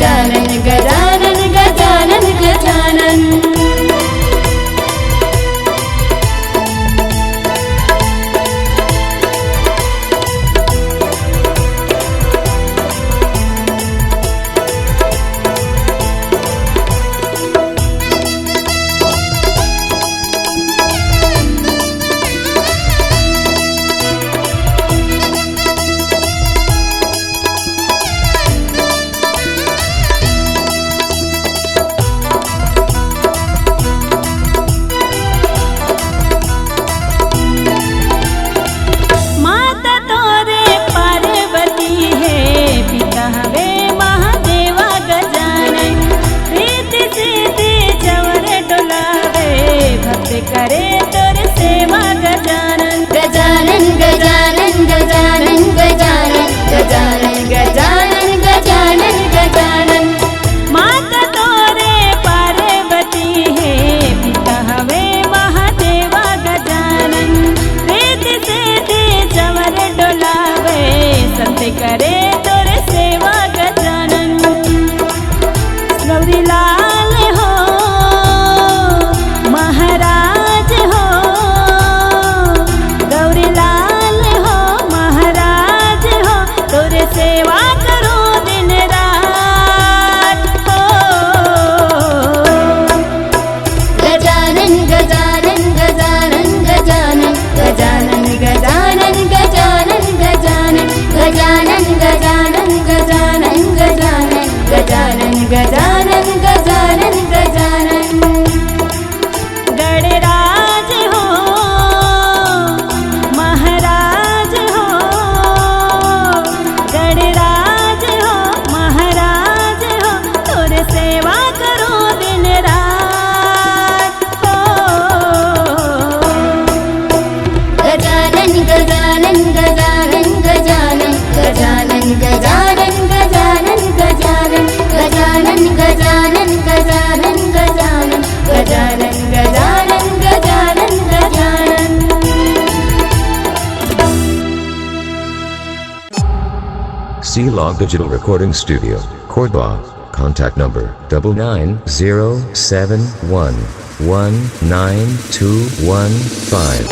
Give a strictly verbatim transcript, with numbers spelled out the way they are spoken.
गजानन गजानन गजानन गजानन। माता तोरे पार्वती हे, पिता हवे महादेवा गजानन। प्रीति सीधी चवर डोलावे, भक्त करे तोर सेवा गजानन। गजानन गजानन गजानन गजानन गजानन गजानन गजानन गजानन। माता तोरे पार्वती हे, पिता हवे महादेवा गजानन। प्रीति सीधी चवर डोलावे, संत करे तोर सेवा गजानन। गौरी लाल हो महाराज हो, गौरी लाल हो महाराज हो, तोर सेवा करो दिन रात हो। गजानन गजानन गजानन गजानन गजानन गजानन गजानन गजानन गजानन गजानन गजानन गजानन गजानन गजानन गजानन गजानन। गणराज हो महाराज हो, गणराज हो महाराज हो, तोर सेवा करो दिन रात हो। Gajanan Gajanan Gajanan Gajanan Gajanan Gajanan Gajanan Gajanan Gajanan Gajanan Gajanan Gajanan Gajanan Gajanan Gajanan Gajanan. C Log Digital Recording Studio, Cordoba. Contact number double nine zero seven one one nine two one five.